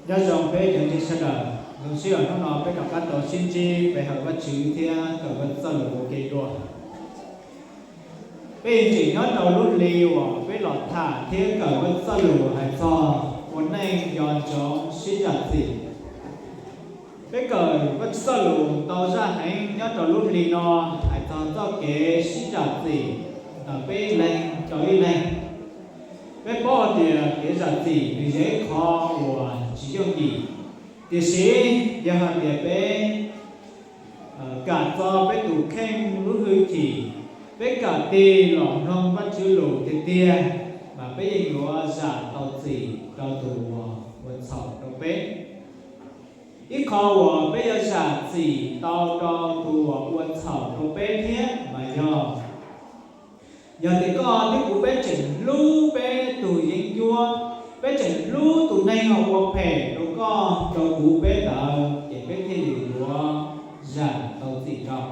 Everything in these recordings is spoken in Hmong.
Nyob zoo peb cov ntseeg sawv daws, zoo siab hnub no peb rov qab tau sib ntsib pe hawm Vajtswv thiab kawm Vajtswv txoj lus ua ke dua. Peb yeej tseem nyob rau lub hli uas peb los tham thiab kawm Vajtswv txoj lus hais txog ua neej nco ntsoov sib zam txim. Peb kawm Vajtswv txoj lus tau zaj heev nyob rau lub hli no hais txog txoj kev sib zam txim ntawm peb ib leeg rau ib leeg. Peb paub hais tias kev zam txim nws yog ib qho uas tsis yooj yim, tiam sis yog hais tias peb kam txo peb tus kheej lub hwj chim, peb kam tig los mloog Vajtswv lus tiag tiag, mas peb yeej yuav zam tau txim rau tus uas ua txhaum rau peb. Ib qho uas peb yuav zam txim tau rau tus uas ua txhaum rau peb thiab mas yog, yog tias koj thiab kuv peb tseem hlub peb tus yeeb ncuab, peb tseem hlub tus neeg uas ua phem rau koj rau kuv peb ntawd ces peb thiaj li yuav zam tau txim rau.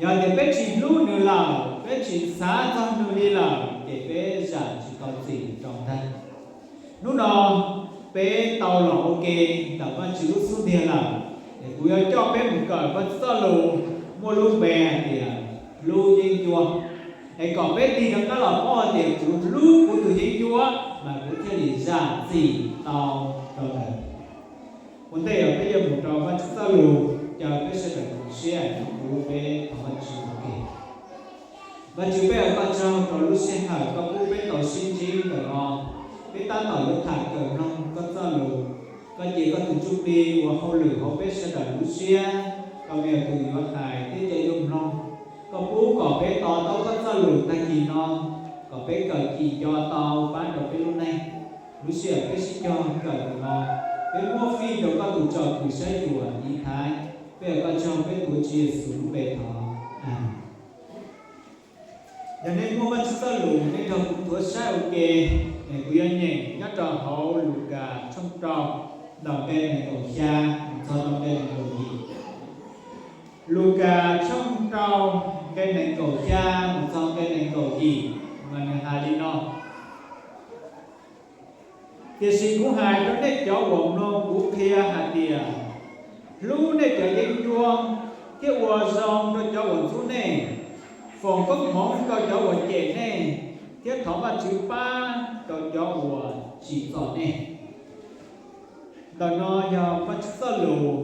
Yog tias peb tsis hlub nws lawm, peb tsis xav txog nws li lawm ces peb zam tsis tau txim rau ntag. Hnub no peb tau los ua ke ntawm Vajtswv lub xub ntiag lawm, es kuv yuav coj peb mus kawm Vajtswv txoj lus muaj lub npe hais tias hlub yeeb ncuab. Es kom peb tig rov qab los paub hais tias kuv hlub kuv tus yeeb ncuab mas kuv thiaj li zam txim tau rau ntawd. Ua ntej uas peb yuav mus rau Vajtswv txoj lus, caw peb sawv daws rau siab, kuv peb thov Vajtswv ua ke. Vajtswv, peb ua koj tsaug rau lub sij hawm koj pub peb tau sib ntsib ntawm no. Peb tab tom yuav tham kawm mloog koj txoj lus. Koj cia koj tus Ntsuj Plig ua hauj lwm hauv peb sawv daws lub siab, koj yog tus yuav hais thiab cov yuav mloog. Koj pub kom peb to taub koj txoj lus tag kis no, kom peb kawm cim nco tau pab rau peb lub neej. Lub sij hawm peb sib cog kawm ntawm no, peb muab fij rau koj tus tsom kwm saib xyuas tiv thaiv. Peb ua koj tsaug, peb tuav Tswv Yexus lub npe thov, amees. Yog nej muaj Vajtswv txoj lus nej nrog kuv nthuav saib ua ke, es kuv yuav nyeem nyob rau hauv Lukas tshooj rau, ntawm nqe nees nkaum xya mus txog rau nqe nees nkaum yim. Lukas tshooj rau, nqe nees nkaum xya mus txog nqe nees nkaum yim, mas nws hais li no: Tiam sis kuv hais rau nej cov uas mloog kuv qhia hais tias, hlub nej cov yeeb ncuab, thiab ua zoo rau cov uas ntxub nej, foom koob hmoov rau cov uas cem nej, thiab thov Vajtswv pab rau cov uas tsim txom nej. Ntawm no yog Vajtswv txoj lus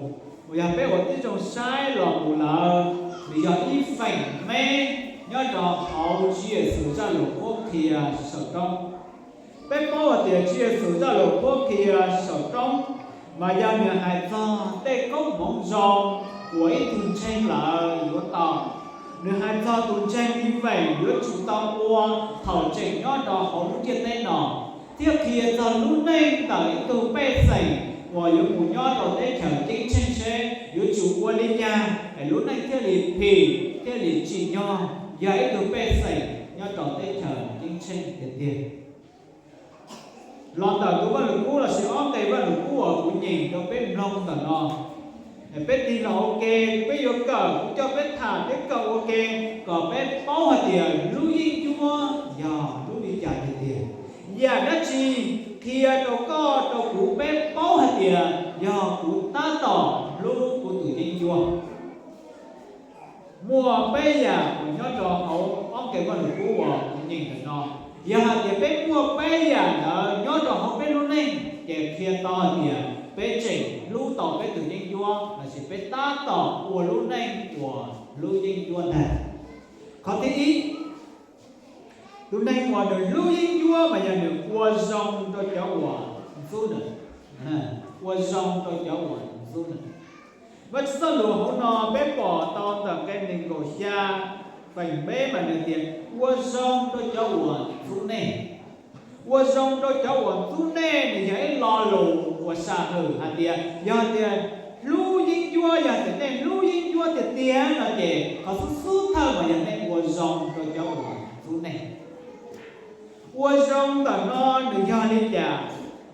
uas yog peb ua tib zoo saib los mus lawm, nws yog ib feem me nyob rau hauv Tswv Yexus zaj lus qhuab qhia saum roob. Peb paub hais tias Tswv Yexus zaj lus qhuab qhia saum roob mas yog nws hais txog tej koob hmoov zoo uas ib tug ntseeg lawm yuav tau. Nws hais txog tus ntseeg li feem yuav tsum tau ua thaum tseem nyob rau hauv lub ntiaj teb no, thiab qhia txog lub neej ntawm ib tug pej xeem uas yuav mus nyob rau teb chaws ceeb tsheej seb yuav tsum ua li cas es lub neej thiaj li phim thiaj li tsim nyog yog ib tug pej xeem nyob rau teb chaws ceeb tsheej tiag tiag. Los ntawm tus Vaj Lus Kub lossis ob nqe Vaj Lus Kub uas kuv nyeem rau peb mloog ntawm no, peb tig los ua ke, peb yuav kawm, kuv coj peb tham thiab kawm ua ke, kom peb paub hais tias lub yeeb ncuab yog lub li cas tiag tiag. Yam dab tsi qhia rau koj rau kuv peb paub hais tias yog kuv tab tom hlub kuv tus yeeb ncuab? Muaj peb yam uas nyob rau hauv ob nqe Vaj Lus Kub uas kuv nyeem ntawm no. Yog hais tias peb muaj peb yam ntawd nyob rau hauv peb lub neej ces qhia tau hais tias peb tseem hlub tau peb tus yeeb ncuab lossis peb tab tom ua lub neej uas hlub yeeb ncuab ntag. Qhov thib ib, tus neeg uas nws hlub yeeb ncuab mas yog nws ua zoo rau cov uas ntxub nws, ua zoo rau cov uas ntxub nws. Vajtswv txoj lus hauv no peb pom tau ntawm nqe nees nkaum xya feem peb mas nws tias ua zoo rau cov uas ntxub nej. Ua zoo rau cov uas ntxub nej nws yog ib lo lus uas sam hwm hais tias yog tias hlub yeeb ncuab, yog tias nej hlub yeeb ncuab tiag tiag no ces qhov xub xub thawj mas yog nej ua zoo rau cov uas ntxub nej. Ua zoo ntawm no nws yog li cas?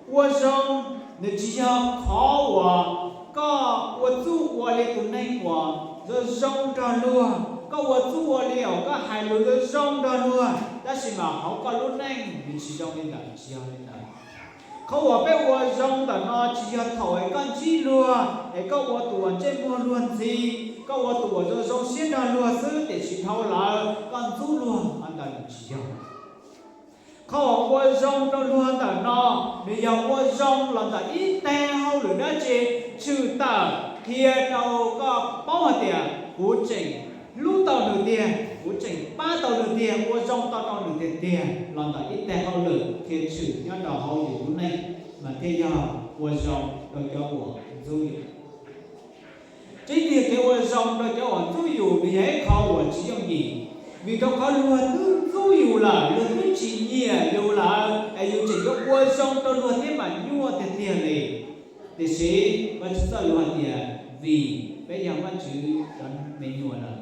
Ua zoo nws tsis yog qhov uas koj ua txuj ua li tus neeg uas zoo zoo nrog luag, koj ua txuj ua li uas koj hais lus zoo zoo nrog luag, tab sis mas hauv koj lub neej nws tsis zoo li ntawd, tsis yog li ntawd. Qhov uas peb ua zoo ntawm no tsis yog thaum es koj ntsib luag es koj ua tus uas ntsej muag luag ntxhi, koj ua tus uas zoo zoo siab nrog luag xwb, tiam sis dhau lawm koj ntxub luag, qhov ntawd nws tsis yog. Qhov uas ua zoo rau luag ntawm no, nws yog ua zoo los ntawm ib tag hauj lwm dab tsi, tshwm tawm qhia rau koj paub hais tias kuv tseem hlub tau nws tiag, kuv tseem pab tau nws tiag, ua zoo tau rau nws tiag tiag los ntawm ib tag hauj lwm qhia tshwm nyob rau hauv yus lub neej, mas thiaj yog ua zoo rau cov uas ntxub yus. Tseeb tiag, kev ua zoo rau cov uas ntxub yus nws yog ib qho uas tsis yooj yim, vim rau qhov luag twb ntxub yus lawm, luag twb tsis nyiam yus lawm, es yus tseem yuav ua zoo rau luag thiab mas nyuaj tiag tiag li. Tiam sis Vajtswv txoj lus hais tias vim peb yog Vajtswv cov me nyuam lawm,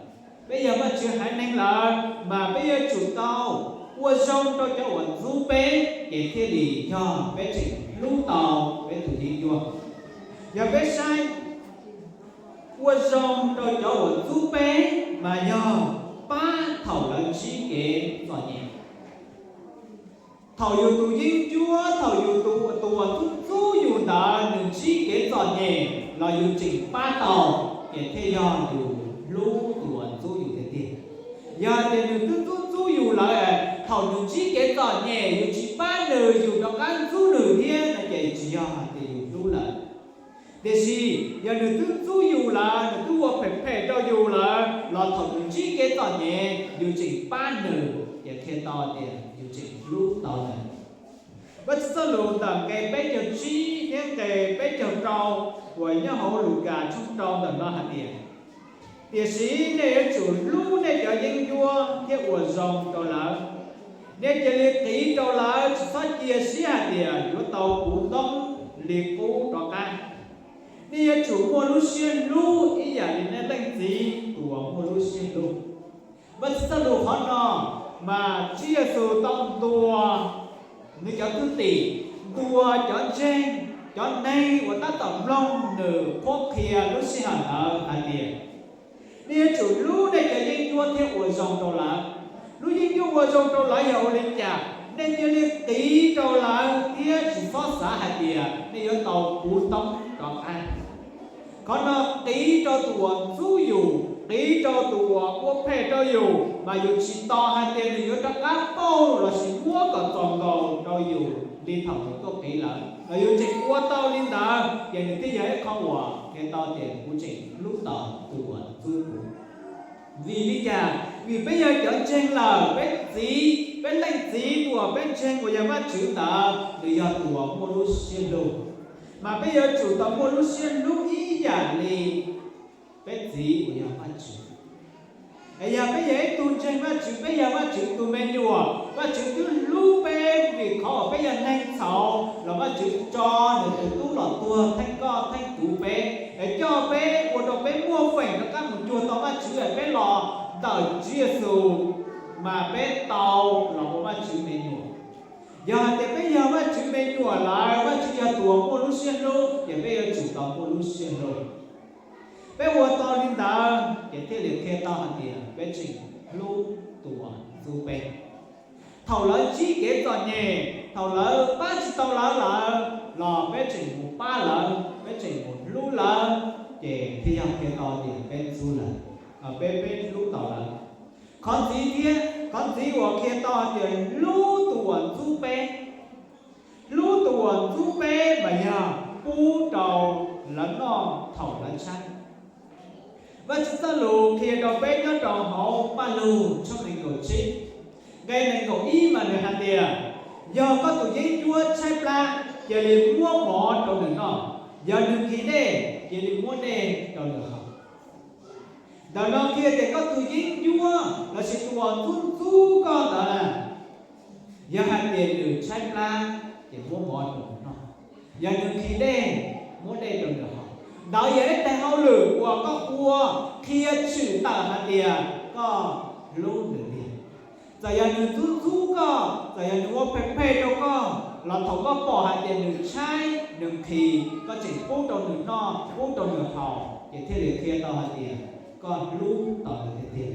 peb yog Vajtswv haiv neeg lawm, mas peb yuav tsum tau ua zoo rau cov uas ntxub peb, ces thiaj li yog peb tseem hlub tau peb tus yeeb ncuab. Yog peb saib, ua zoo rau cov uas ntxub peb mas yog pab thaum lawv ntsib kev txom nyem. Thaum yus tus yeeb ncuab, thaum yus tus, tus uas ntxub ntxub yus ntawd nws ntsib kev txom nyem los yus tseem pab tau, ces thiaj yog yus hlub tus uas ntxub yus tiag tiag. Yog tias nws twb ntxub ntxub yus lawm, thaum nws ntsib kev txom nyem yus tsis pab nws, yus rov qab ntxub nws thiab no ces tsis yog hais tias yus hlub lawm. Tiam sis yog nws twb ntxub yus lawm, nws twb ua phem phem rau yus lawm los thaum nws ntsib kev txom nyem yus tseem pab nws, ces qhia tau tias yus tseem hlub tau nws. Vajtswv txoj lus ntawm nqe peb caug tsib thiab nqe peb caug rau uas nyob hauv Lukas tshooj rau ntawm no hais tias, tiam sis nej yuav tsum hlub nej cov yeeb ncuab thiab ua zoo rau lawv. Nej cia li qiv rau lawv, tsis txhob cia siab hais tias yuav tau puv ntoob li qub rov qab. Nej yuav tsum muaj lub siab hlub ib yam li nej leej txiv tus uas muaj lub siab hlub. Vajtswv txoj lus qhov no mas Tswv Yexus tau ntuas nws cov thwj tim, ntuas cov ntseeg, cov neeg uas tab tom mloog nws qhuab qhia lub sij hawm ntawd hais tias, nej yuav tsum hlub nej cov yeeb ncuab thiab ua zoo rau lawv. Lub yeeb ncuab ua zoo rau lawv yog ua li cas? Nej cia li qiv rau lawv thiab tsis txhob xav hais tias nej yuav tau puv ntoob rov qab. Qhov no qiv rau tus uas ntxub yus, qiv rau tus uas ua phem rau yus, mas yus tsis tos hais tias nws yuav rov qab pauj lossis muab kom txaus nkaus rau yus li thaum nws tuaj qiv lawm, los yus tseem ua tau li ntawd, ces nws thiaj yog ib qho uas qhia tau tias kuv tseem hlub tau tus uas ntxub kuv. Vim li cas? Vim peb yog cov ntseeg lawm, peb txiv, peb leej txiv tus uas peb ntseeg uas yog Vajtswv ntawd, nws yog tus uas muaj lub siab hlub, mas peb yuav tsum tau muaj lub siab hlub ib yam li peb txiv uas yog Vajtswv. Es yog peb yog ib tug ntseeg Vajtswv, peb yog Vajtswv tus me nyuam, Vajtswv twb hlub peb vim qhov uas peb yog neeg txhaum los Vajtswv tso nws tus tub los tuag theej koj theej kuv peb, es coj peb ua rau peb muaj feem rov qab mus cuag tau Vajtswv, es peb los ntawm Tswv Yexus mas peb tau los ua Vajtswv me nyuam. Yog hais tias peb yog Vajtswv me nyuam lawm, Vajtswv yog tus uas muaj lub siab hlub, ces peb yuav tsum tau muaj lub siab hlub. Peb ua tau li ntawd ces thiaj li qhia tau hais tias peb tseem hlub tus uas ntxub peb. Thaum lawv ntsib kev txom nyem, thaum lawv pab tsis tau lawv lawm los peb tseem mus pab lawv, peb tseem mus hlub lawv, ces thiaj yog qhia tau tias peb ntxub lawv, peb, peb hlub tau lawv. Qhov ntxiv thiab, qhov ntxiv uas qhia tau hais tias hlub tus uas ntxub peb, hlub tus uas ntxub peb mas yog pub rau lawv noj thaum lawv tshaib. Vajtswv txoj lus qhia rau peb nyob rau hauv Paj Lug tshooj nees nkaum tsib, nqe nees nkaum ib mas nws hais tias, yog koj tus yeeb ncuab tshaib plab, cia li muab mov rau nws noj, yog nws nqhis dej, cia li muab dej rau nws haus. Ntawm no qhia tias koj tus yeeb ncuab lossis tus uas ntxub ntxub koj ntawd na, yog hais tias nws tshaib plab ces muab mov rau nws noj, yog nws nqhis dej, muab dej rau nws haus. Ntawd yog ib tag hauj lwm uas koj ua qhia tshwm tawm hais tias koj hlub nws tiag. Txawm yog nws ntxub ntxub koj, txawm yog nws ua phem phem rau koj, los thaum koj pom hais tias nws tshaib nws nqhis, koj tseem pub rau nws noj pub rau nws haus, ces thiaj li qhia tau hais tias koj hlub tau nws tiag tiag.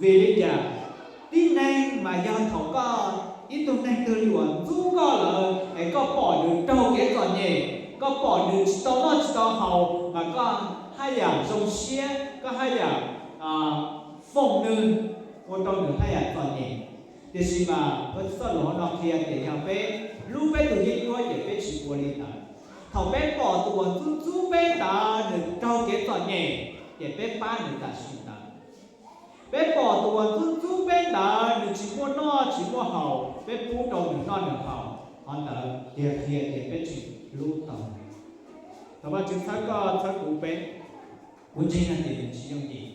Vim li cas? Tib neeg mas yog thaum koj Ib tug neeg twg li uas ntxub koj lawm es koj pom nws raug kev txom nyem, koj pom nws tsis tau noj tsis tau haus mas koj haj yam zoo siab, koj haj yam foom nws, ua rau nws haj yam txom nyem. Tiam sis mas Vajtswv txoj lus hauv no qhia tias yog peb hlub peb tus yeeb ncuab ces peb tsis ua li ntawd. Thaum peb pom tus uas ntxub ntxub peb ntawd nws raug kev txom nyem, ces peb pab nws tam sim ntawd. Peb pom tus uas ntxub ntxub peb ntawd nws tsis muaj noj tsis muaj haus, peb pub rau nws noj nws haus, qhov ntawd tiag qhia tias peb tsis hlub tau. Thov Vajtswv txhawb koj txhawb kuv peb, kuv ntseeg tias nws tsis yooj yim.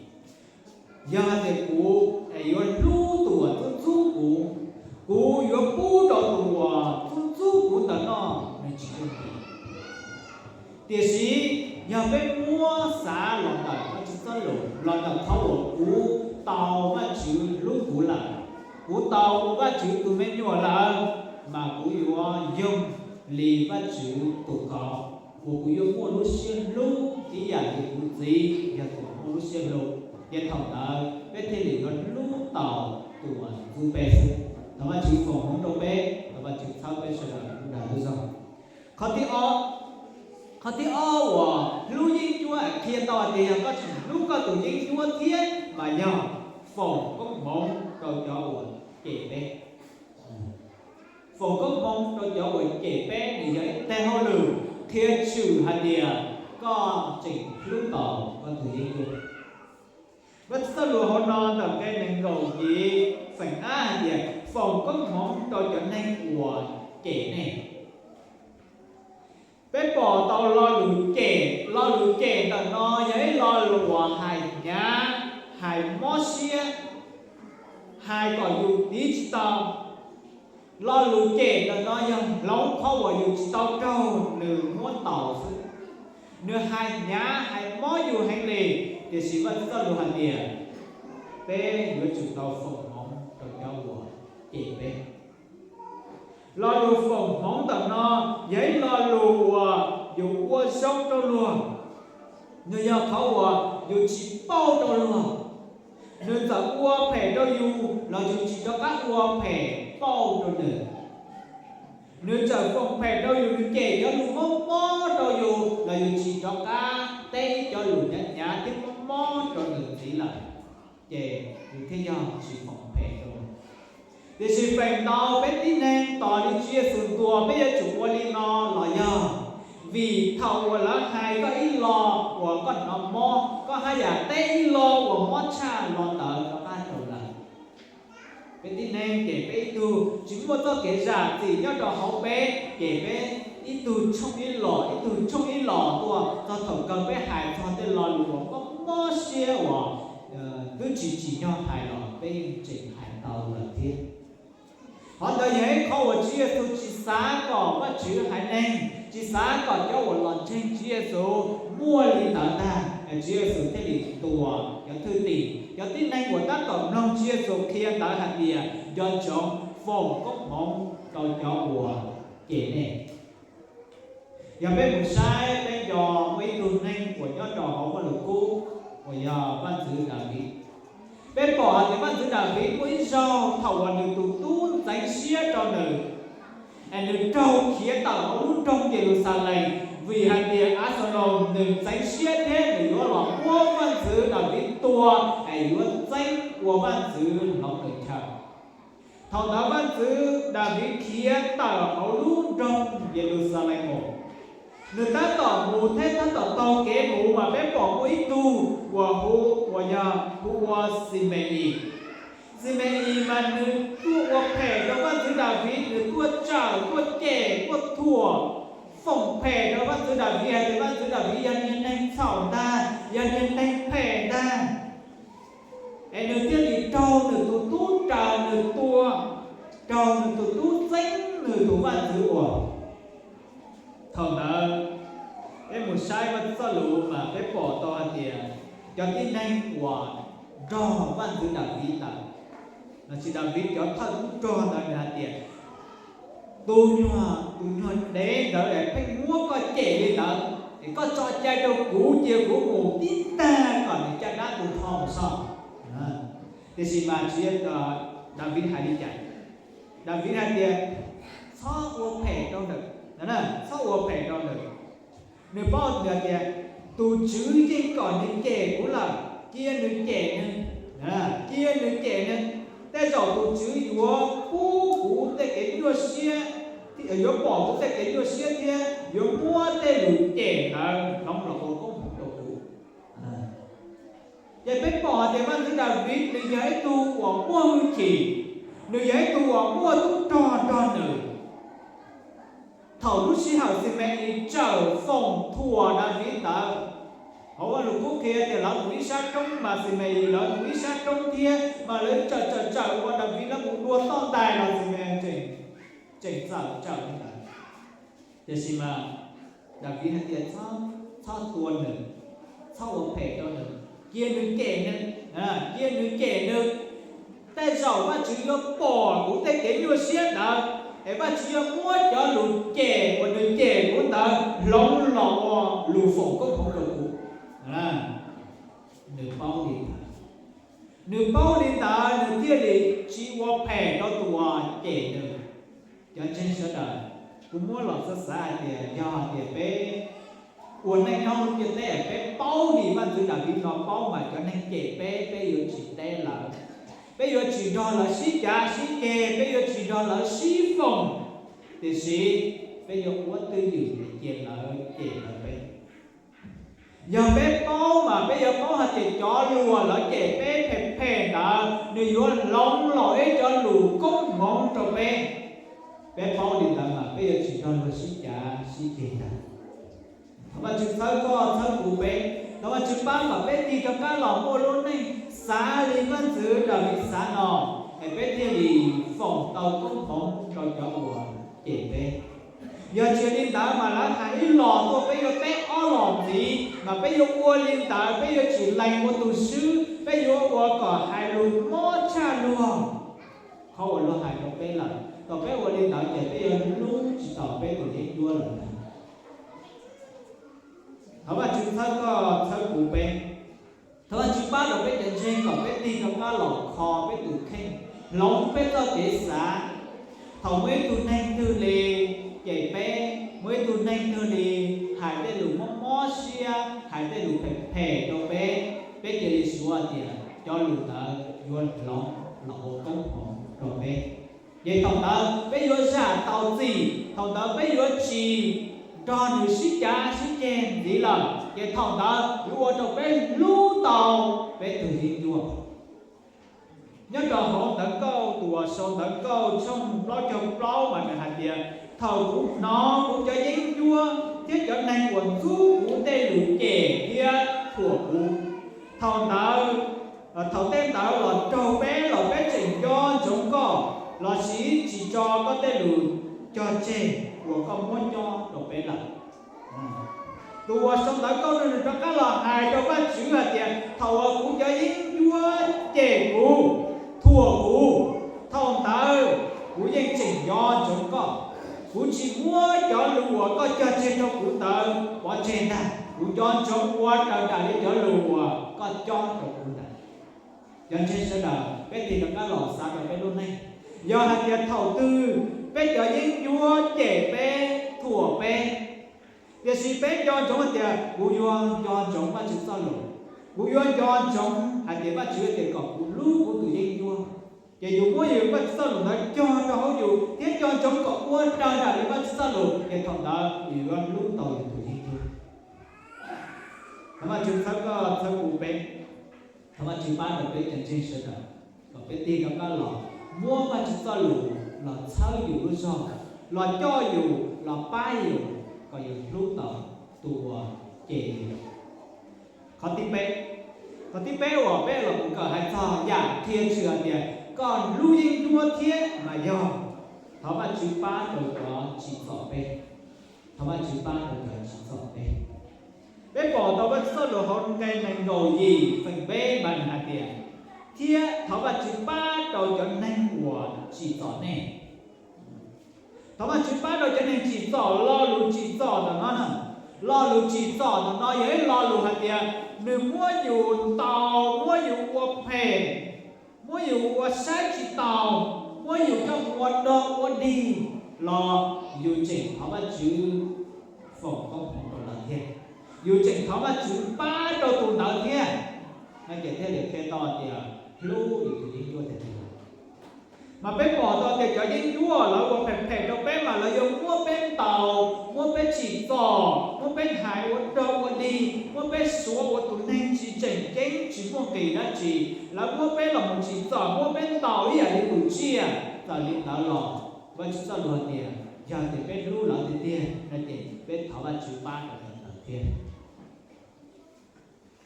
Yog hais tias kuv es yuav hlub tus uas ntxub ntxub kuv, kuv yuav pub rau tus uas ntxub ntxub kuv ntawd noj, nws tsis yooj yim. Tiam sis yog peb muab xav los ntawm Vajtswv txoj lus, los ntawm qhov uas kuv tau Vajtswv hlub kuv lawm, kuv tau ua Vajtswv tus me nyuam lawm, mas kuv yuav yoog li Vajtswv tus qauv, uas kuv yuav muaj lub siab hlub ib yam li kuv txiv yog tus muaj lub siab hlub, ces thaum ntawd peb thiaj li yuav hlub tau tus uas ntxub peb xwb. Thov Vajtswv foom hmoov rau peb, thov Vajtswv txhawb peb sawv daws lub dag lub zog. Qhov thib ob, qhov thib ob uas hlub yeeb ncuab qhia tau hais tias yog koj tseem hlub koj tus yeeb ncuab thiab mas yog foom koob hmoov rau cov uas cem peb. Foom koob hmoov rau cov uas cem peb nws yog ib teg hauj lwm qhia tshwm hais tias koj tseem hlub tau koj tus yeeb ncuab. Vajtswv txoj lus hauv no ntawm nqe nees nkaum yim feem ab hais tias foom koob hmoov rau cov neeg uas cem nej. Peb pom tau lo lus cem, lo lus cem ntawm no yog ib lo lus uas hais hnyav, hais mob siab, hais kom yus tiv tsis tau. Lo lus cem ntawm no yog hloov qhov uas yus tsis tau raug nws muab ntaus xwb. Nws hais hnyav hais mob yus heev li, tiam sis Vajtswv txoj lus hais tias peb yuav tsum tau foom hmoov rau cov uas cem peb. Lo lus foom hmoov ntawm no yog ib lo lus uas yus ua zoo rau luag, nws yog qhov uas yus tsis pauj rau luag. Nws txawm ua phem rau yus los yus tsis rov qab ua phem pauj rau nws. Nws txawm foom phem rau yus, nws cem cov lus mob mob rau yus los yus tsis rov qab teb ib cov lus hnyav hnyav thiab mob mob rau nws ntxiv lawm, ces yus thiaj yog tsis foom phem rau. Tiam sis feem ntau peb tib neeg tos li Tswv Yexus ntuas peb yuav tsum ua li no los yog vim thaum uas lawv hais koj ib lo uas koj hnov mob, koj haj yam teb ib lo uas mob tshaj lo ntawd rov qab rau lawv. Peb tib neeg ces peb ib tug tsis muaj txoj kev zam txim nyob rau hauv peb, ces peb ib tug tshooj ib los, ib tug tshooj ib los tuaj, txog thaum kawg peb hais txog tej lo lus uas mob mob siab uas twb tsis tsim nyog hais los peb yeej tseem hais tau lawm thiab. Qhov ntawd yog ib qhov uas Tswv Yexus tsis xav kom Vajtswv haiv neeg, tsis xav kom cov uas los ntseeg Tswv Yexus muaj li ntawd ntag. Tswv Yexus thiaj li ntuas cov thwj tim, cov tib neeg uas tab tom mloog Tswv Yexus qhia ntawd hais tias nco ntsoov foom koob hmoov rau cov uas cem nej. Yog peb mus saib peb nco muaj ib tug neeg uas nyob rau hauv Vaj Lug Kub uas yog Vaj Ntxwv Daviv. Peb pom hais tias Vaj Ntxwv Daviv muaj ib zaug thaum uas nws tus tub ntxeev siab rau nws, es nws raug khiav tawm hauv lub nroog Yeluxalees vim hais tias Axaloos nws ntxeev siab thiab nws yuav los muab Vaj Ntxwv Daviv tua, es yuav txeeb ua vaj ntxwv hloov nws chaw. Thaum ntawd Vaj Ntxwv Daviv khiav tawm hauv lub nroog Yeluxalees mus. Nws tab tom mus thiab tab tom taug kev mus mas peb pom muaj ib tug uas hu, uas yog hu ua Xime-is. Xime-is mas nws tuaj ua phem rau Vaj Ntxwv Daviv, nws tuaj tsawm, tuaj cem, tuaj thuam, foom phem rau Vaj Ntxwv Daviv hais tias Vaj Ntxwv Daviv yog niag neeg txhaum ntag, yog niag neeg phem ntag. Es nws thiaj li raug nws tus tub raws nws tua, raug nws tus tub txeeb nws tus vaj ntxwv ua. Thaum ntawd peb mus saib Vaj Ntxwv txoj lus mas peb pom tau hais tias cov tib neeg uas nrog Vaj Ntxwv Daviv ntawd, los sis Daviv cov thawj tub rog ntawd nws hais tias, tus nyuag, tus nyuag dev ntawd es pheej muab koj cem li ntawd, es koj tso cai rau kuv, cia kuv mus tib tag kom nws caj dab tu tho mus so. Tiam sis mas tsis, Daviv hais li cas? Daviv hais tias, txhob ua phem rau nws, txhob ua phem rau nws. Nws paub tias tus Tswv yeej kom nws cem kuv lawm, cia nws cem nws, cia nws cem nws. Tej zaum tus Tswv yuav pub kuv tej kev nyuaj siab, yuav pom kuv tej kev nyuaj siab thiab yuav muab tej lus cem ntawd hloov los ua koob hmoov rau kuv. Ces peb pom hais tias Vaj ntxwv Daviv nws yog ib tug uas muaj hwj chim, nws yog ib tug uas muaj tub rog nrog nws. Thaum lub sij hawm Xime-is tsawm foom thuam Daviv ntawd, hauv Vaj Lus Kub qhia tias lawv mus ib sab roob mas Xime-is lawv mus ib sab roob thiab, mas lawv tsawm tsawm tsawm ua Daviv lawv mus dua toj ntais los Xime-is tseem txawm tsawm li ntawd. Tiam sis mas Daviv hais tias, txhob tua nws, txhob ua phem rau nws, cia nws cem nws, cia nws cem nws. Tej zaum Vajtswv yuav pom kuv tej kev nyuaj siab ntawd, es Vajtswv yuav muab cov lus cem uas nws cem kuv ntawd hloov los ua lus foom koob hmoov rau kuv. Nws paub li ntawd, nws paub li ntawd nws thiaj li tsis ua phem rau tus uas cem nws. Cov ntseeg sawv daws, kuv muab los xav xav hais tias yog hais tias peb ua neej nyob lub ntiaj teb peb paub li Vaj ntxwv Daviv no paub mas cov neeg cem peb, peb yuav tsis teb lawv, peb yuav tsis nrog lawv sib cav sib ceg, peb yuav tsis nrog lawv sib foom. Tiam sis peb yuav ua twj ywm cia lawv cem lawv peb. Yog peb paub mas peb yuav paub hais tias cov lus uas lawv cem peb phem phem ntawd nws yuav hloov los ib cov lus koob hmoov rau peb. Peb paub li ntawd mas peb yuav tsis nrog luag sib cav sib ceg ntag. Thov Vajtswv txhawb koj txhawb kuv peb, thov Vajtswv pab kom peb tig rov qab los muaj lub neej xav li Vaj ntxwv Daviv xav no, es peb thiaj li foom tau koob hmoov rau cov uas cem peb. Yog tsis li ntawd mas lawv hais ib los tuaj peb yuav teb ob los ntxiv, mas peb yuav ua li ntawd peb yuav tsis lees ua tus swb, peb yuav ua kom hais lus mob tshaj luag qhov uas luag hais rau peb lawm. Thaum peb ua li ntawd ces peb yuav hlub tsis tau peb tus yeeb ncuab lawm ntag. Thov Vajtswv txhawb koj txhawb kuv peb. Thov Vajtswv pab rau peb cov ntseeg kom peb tig rov qab los kho peb tus kheej, hloov peb txoj kev xav. Thaum muaj ib tug neeg twg li cem peb, muaj ib tug neeg twg li hais tej lus mob mob siab, hais tej lus phem phem rau peb, peb cia li suav tias cov lus ntawd yuav hloov los ua koob hmoov rau peb. Ces thaum ntawd peb yuav zam tau txim, thaum ntawd peb yuav tsis nrog nws sib cav sib ceg ntxiv lawm, ces thaum ntawd yuav ua rau peb hlub tau peb tus yeeb ncuab. Nyob rau hauv ntawv nkauj, tus uas sau ntawv nkauj tshooj plaub caug plaub mas nws hais tias, thaum kuv hnov kuv cov yeeb ncuab thiab cov neeg uas ntxub kuv tej lus cem thiab thuam kuv, thaum ntawd, thaum tej ntawd los raug peb los peb tseem nco ntsoov koj, lossis tsis tso koj tej lus cog tseg uas koj muab cob rau peb lawm. Tus uas sau ntawv nkauj no nws rov qab los hais rau Vajtswv hais tias, thaum uas kuv cov yeeb ncuab cem kuv, thuam kuv, thaum ntawd kuv yeej tseem nco ntsoov koj. Kuv tsis muab cov lus uas koj cog tseg rau kuv ntawd pov tseg ntag, kuv nco ntsoov ua raws nraim li cov lus uas koj cob rau kuv ntawd. Cov ntseeg sawv daws, peb tig rov qab los xav rau peb lub neej. Yog hais tias thaum twg peb cov yeeb ncuab cem peb, thuam peb, tiam sis peb nco ntsoov hais tias kuv yuav nco ntsoov Vajtswv txoj lus, kuv yuav nco ntsoov hais tias Vajtswv hais tias kom kuv hlub kuv tus yeeb ncuab, ces yus muab yus Vajtswv txoj lus ntawd cog rau hauv yus thiab nco ntsoov kom ua raws nraim li Vajtswv txoj lus, ces thaum ntawd yus yuav hlub tau yus tus yeeb ncuab. Thov Vajtswv txhawb koj txhawb kuv peb. Thov Vajtswv pab rau peb cov ntseeg sawv daws kom peb tig rov qab los muab Vajtswv txoj lus los txhawb yus lub zog, los coj yus, los pab yus kom yus hlub tau tus uas cem yus. Qhov thib peb, qhov thib peb uas peb los mus kawm hais txog yam qhia tshwm hais tias koj hlub yeeb ncuab thiab mas yog thov Vajtswv pab rau cov tsim txom peb. Thov Vajtswv pab rau cov tsim txom peb. Peb pom tau Vajtswv txoj lus hauv nqe nees nkaum yim feem peb mas nws hais tias, thiab thov Vajtswv pab rau cov neeg uas tsim txom nej. Thov Vajtswv pab rau cov neeg tsim txom, lo lus tsim txom ntawm no na, lo lus tsim txom ntawm no yog ib lo lus hais tias nws muab yus ntaus, muab yus ua phem, muab yus ua saib tsis taus, muab yus coj mus ua ua dog ua dig los yus tseem thov Vajtswv foom koob hmoov rau lawv thiab, yus tseem thov Vajtswv pab rau tus ntawd thiab, no ces thiaj li qhia tau tias hlub yus tus yeeb ncuab tiag tiag. Mas peb pom tau tias cov yeeb ncuab lawv ua phem phem rau peb mas lawv yuav muab peb ntaus, muab peb tsim txom, muab peb hais ua dog ua dig, muab peb suav ua tus neeg tsis tseem ceeb tsis muaj nqis dab tsi. Lawv muab peb los mus tsim txom, muab peb ntaus ib yam li tus tsiaj. Txawm li ntawd los Vajtswv txoj lus tias yog tias peb hlub lawv tiag tiag no ces peb thov Vajtswv pab rau cov ntawd thiab.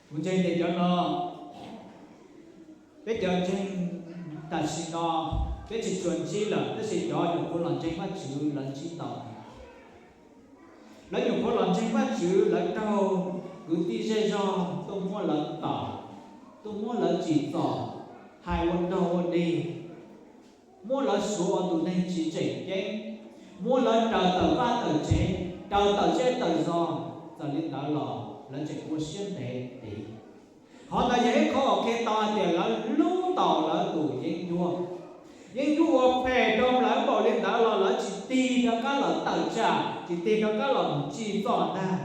Kuv ntseeg tias cov no, peb cov ntseeg tam sim no peb tsis tshua ntsib lawm, tab sis cov nyuam qhuav los ntseeg Vajtswv lawv ntsib tau. Lawv nyuam qhuav los ntseeg Vajtswv, lawv raug kwv tij zej zog tuaj muab lawv ntaus, tuaj muab lawv tsim txom, hais ua dog ua dig, muab lawv suav ua tus neeg tsis tseem ceeb, muab lawv raws tawm vaj tawm tsev, raws tawm zej tawm zos. Txawm li ntawd los lawv tseem ua siab ntev tiv. Qhov ntawd yog ib qho uas qhia tau hais tias lawv hlub tau lawv tus yeeb ncuab. Yeeb ncuab ua phem rau lawv npaum li ntawd los lawv tsis tig rov qab los tawm tsam, tsis tig rov qab los mus tsim txom ntag.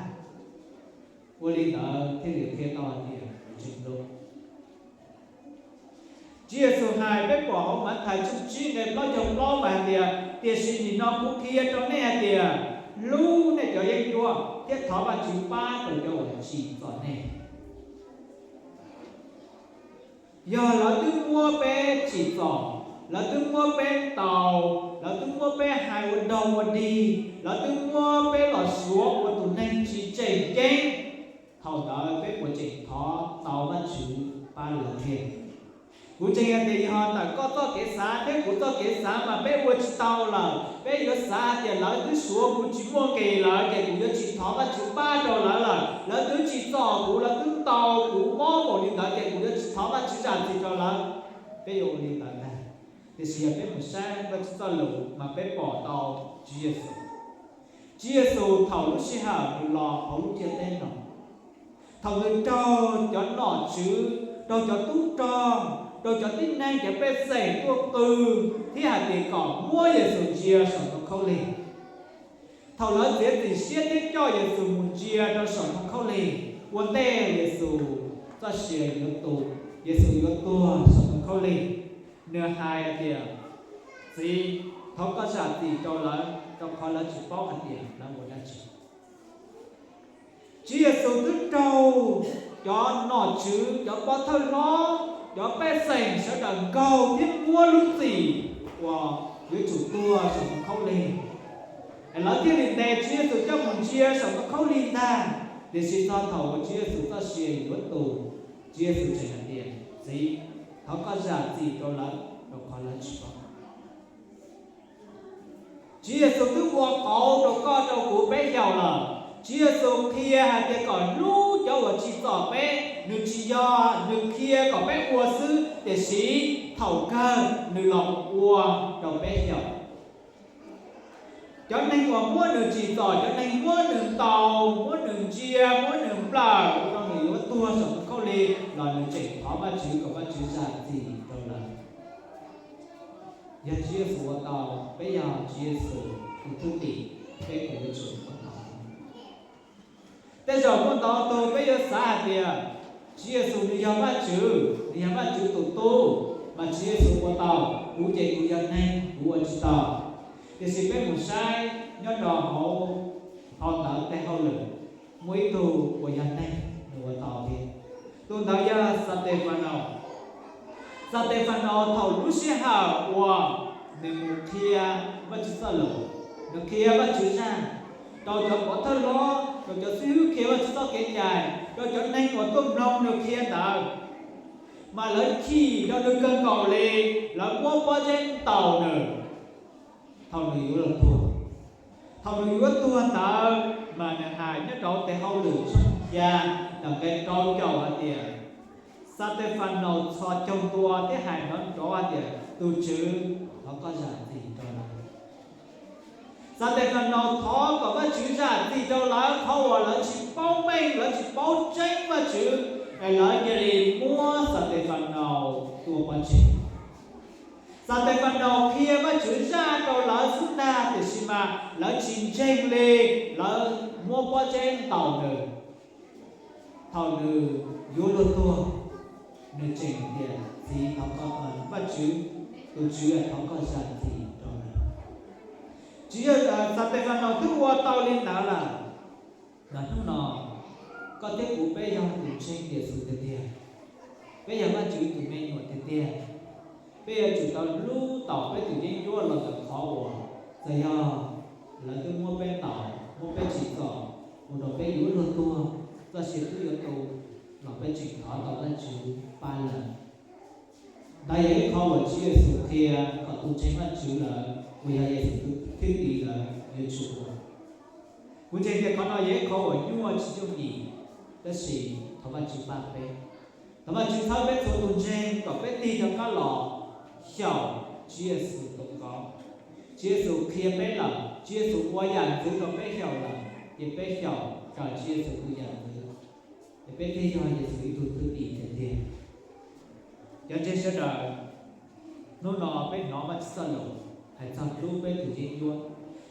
Ua li ntawd thiaj li qhia tau hais tias tseem hlub. Tswv Yexus hais, peb pom hauv Mathais tshooj tsib nqe plaub caug plaub mas hais tias, tiam sis nim no kuv qhia rau nej hais tias, hlub nej cov yeeb ncuab thiab thov Vajtswv pab rau cov uas tsim txom nej. Yog lawv twb muab peb tsim txom, lawv twb muab peb ntaus, lawv twb muab peb hais ua dog ua dig, lawv twb muab peb los suav ua tus neeg tsis tseem ceeb, thaum ntawd peb puas tseem thov tau Vajtswv pab lawv thiab? Kuv ntseeg hais tias yog ntawm koj txoj kev xav thiab kuv txoj kev xav mas peb ua tsis tau lawm. Peb yuav xav hais tias lawv twb suav kuv tsis muaj nqis lawm ces kuv yuav tsis thov Vajtswv pab rau lawv lawm. Lawv twb tsim txom kuv, lawv twb ntaus kuv mob npaum li ntawd ces kuv yuav tsis thov Vajtswv zam txim rau lawv. Peb yuav ua li ntawd ntag. Tiam sis yog peb mus saib Vajtswv txoj lus mas peb pom tau Tswv Yexus. Tswv Yexus thaum lub sij hawm nws los hauv lub ntiaj teb no, thaum nws raug cov nom tswv, raug cov tub rog, raug cov tib neeg cov pej xeem tuaj qw thiab hais tias kom muab Yexus ntsia saum ntoo khaub lig. Thaum lawv txiav txim siab thiab coj Yexus mus ntsia rau saum ntoo khaub lig, ua ntej Yexus txoj sia yuav tu, Yexus yuav tuag saum ntoo khaub lig, nws hais tias, Txiv, thov koj zam txim rau lawv, rau qhov lawv tsis paub hais tias lawv ua dab tsi. Tswv Yexus twb raug cov nom tswv, cov pov thawj hlob, cov pej xeem sawv daws nkaug thiab muab lub txim uas yuav tsum tuag saum ntoo khaub lig, es lawv thiaj li ntes Tswv Yexus coj mus ntsia saum ntoo khaub lig ntag. Tiam sis txog thaum uas Tswv Yexus txoj sia yuav tu, Tswv Yexus tseem hais tias, Txiv, thov koj zam txim rau lawv, rau qhov lawv tsis paub. Tswv Yexus twb ua qauv rau koj rau kuv peb xyaum lawm. Tswv Yexus qhia hais tias kom hlub cov uas tsim txom peb, nws tsis yog nws qhia kom peb ua xwb, tiam sis thaum kawg nws los ua rau peb xyaum. Cov neeg uas muab nws tsim txom, cov neeg muab nws ntaus, muab nws ntsia, muab nws nplawm ua rau nws yuav tuag saum ntoo khaub lig los nws tseem thov Vajtswv kom Vajtswv zam txim rau lawv. Yog Tswv Yexus ua tau, peb yog Tswv Yexus tus thwj tim, peb kuj yuav tsum ua tau. Tej zaum muaj ntau tug peb yuav xav hais tias Tswv Yexus nws yog Vajtswv, nws yog Vajtswv tus tub, mas Tswv Yexus ua tau, kuv ces kuv yog neeg kuv ua tsis tau. Tiam sis peb mus saib nyob rau hauv phau ntawv tej hauj lwm, muaj ib tug uas yog neeg nws ua tau thiab. Tus ntawd yog Xatefanaus. Xatefanaus thaum lub sij hawm uas nws mus qhia Vajtswv txoj lus, nws qhia Vajtswv zaj rau cov pov thawj hlob, rau cov xib hwb qhia Vajtswv txoj kev cai, rau cov neeg uas tuaj mloog nws qhia ntawd, mas lawv chim rau nws kawg nkaus li, lawv muab pob zeb ntaus nws. Thaum nws yuav los tuag, thaum nws yuav tuag ntawd mas nws hais nyob rau tes hauj lwm tshooj xya, nws nqe rau caum hais tias, Xatefanaus txhos caug ntua thiab hais nrov nrov hais tias, Tus Tswv, thov koj zam txim rau lawv. Xatefanaus thov kom Vajtswv zam txim rau lawv qhov uas lawv tsis paub meej, lawv tsis paub tseeb Vajtswv, es lawv cia li muab Xatefanaus tua pov tseg. Xatefanaus qhia Vajtswv zaj rau lawv xub tag, tiam sis mas lawv tsis ntseeg li, lawv muab pob zeb ntaus nws. Thaum nws yuav luag tuag, nws tseem tias, Txiv, thov koj, Vajtswv, tus Tswv, thov koj zam txim rau lawv. Tsis yog Xatefanaus twb ua tau li ntawd lawm, mas hnub no koj thiab kuv peb yog tus ntseeg Yexus tiag tiag, peb yog Vajtswv tus me nyuam tiag tiag, peb yuav tsum tau hlub taus peb tus yeeb ncuab los ntawm qhov uas txawm yog lawv twb muab peb ntaus, muab peb tsim txom, ua rau peb yuav luag tuag, txoj sia twb yuav tu, los peb tseem thov tau Vajtswv pab lawv. Ntawd yog ib qho uas Tswv Yexus qhia kom tus ntseeg Vajtswv lawm, uas yog Yexus tus thwj tim lawm yuav tsum ua. Kuv ntseeg tias qhov no yog ib qho uas nyuaj tsis yooj yim, tab sis thov Vajtswv pab peb. Thov Vajtswv txhawb peb txhua tus ntseeg kom peb tig rov qab los xyaum Tswv Yexus tus qauv. Tswv Yexus qhia peb lawm, Tswv Yexus ua yam ntxwv rau peb xyaum lawm, ces peb xyaum raws Tswv Yexus tus yam ntxwv, ces peb thiaj yog Yexus ib tug thwj tim tiag tiag. Cov ntseeg sawv daws, hnub no peb hnov Vajtswv txoj lus hais txog hlub peb tus yeeb ncuab,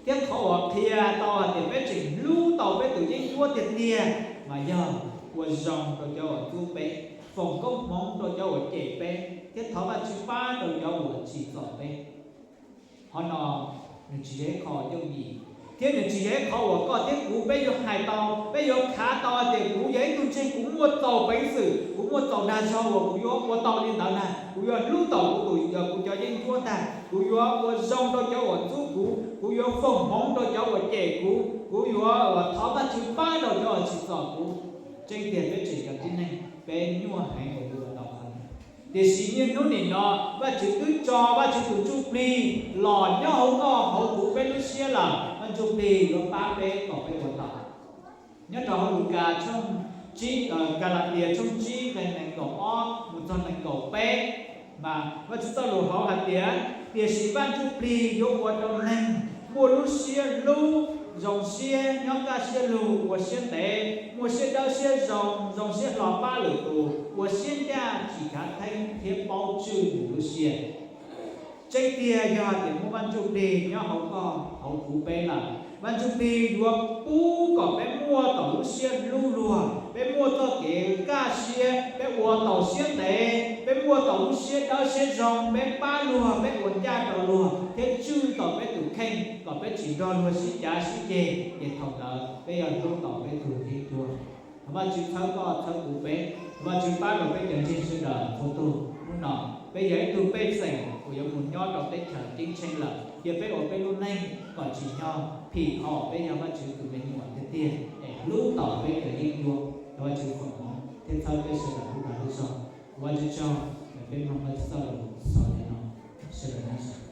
thiab qhov uas qhia tau hais tias peb tseem hlub tau peb tus yeeb ncuab tiag tiag mas yog ua zoo rau cov uas ntxub peb, foom koob hmoov rau cov uas cem peb, thiab thov Vajtswv pab rau cov uas tsim txom peb. Qhov no nws tsis yog ib qho yooj yim, thiab nws tsis yog ib qho uas koj thiab kuv peb yuav hais tau, peb yuav khav tau hais tias kuv yog ib tug ntseeg, kuv muaj txaus peev xwm, kuv muaj txaus dag zog uas kuv yuav ua tau li ntawd ntag, kuv yuav hlub tau kuv tus, kuv cov yeeb ncuab ntag, kuv yuav ua zoo rau cov uas ntxub kuv, kuv yuav foom hmoov rau cov uas cem kuv, kuv yuav thov Vajtswv pab rau cov uas tsim txom kuv. Tseeb tiag peb tseem yog tib neeg, peb nyuaj heev uas yuav ua tau qhov ntawd. Tiam sis niaj hnub nim no Vajtswv twb tso Vajtswv tus Ntsuj Plig los nyob hauv koj hauv kuv peb lub siab lawm, Vaj Ntsuj Plig yuav pab peb kom peb ua tau. Nyob rau hauv Lukas tshooj tsib, Kalatias tshooj tsib nqe nees nkaum ob mus txog nees nkaum peb, mas Vajtswv txoj lus hauv hais tias, tiam sis Vaj Ntsuj Plig yuav ua rau neeg muaj lub siab hlub, zoo siab, nyob kaj siab lug, ua siab ntev, muaj siab dawb siab zoo, zoo siab hlo pab lwm tus, ua siab ncaj, tsis khav theeb thiab paub tswj tus lub siab. Tseeb tiag yog hais tias muaj Vaj Ntsuj Plig nyob hauv koj hauv kuv peb lawm, Vaj Ntsuj Plig yuav pub kom peb muaj tau lub siab hlub luag, peb muaj txoj kev kaj siab, peb ua tau siab ntev, peb muaj tau lub siab dawb siab zoo, peb pab luag, peb ua ncaj rau luag thiab tswj tau peb tus kheej kom peb tsis nrog luag sib cav sib ceg, ces thaum ntawd peb yuav hlub tau peb tus yeeb ncuab. Thov Vajtswv txhawb koj txhawb kuv peb, thov Vajtswv pab rau peb cov ntseeg sawv daws txhua tus. Hnub no peb yog ib tug pej xeem uas yuav mus nyob rau teb chaws ceeb tsheej lawm, cia peb ua peb lub neej kom tsim nyog phim qhov peb yog Vajtswv tus me nyuam tiag tiag es hlub tau peb cov yeeb ncuab. Thov Vajtswv foom hmoov thiab txhawb peb sawv daws lub dag lub zog. Thov Vajtswv tsaug, peb mloog Vajtswv txoj lus xaus li no, sawv daws nyob zoo.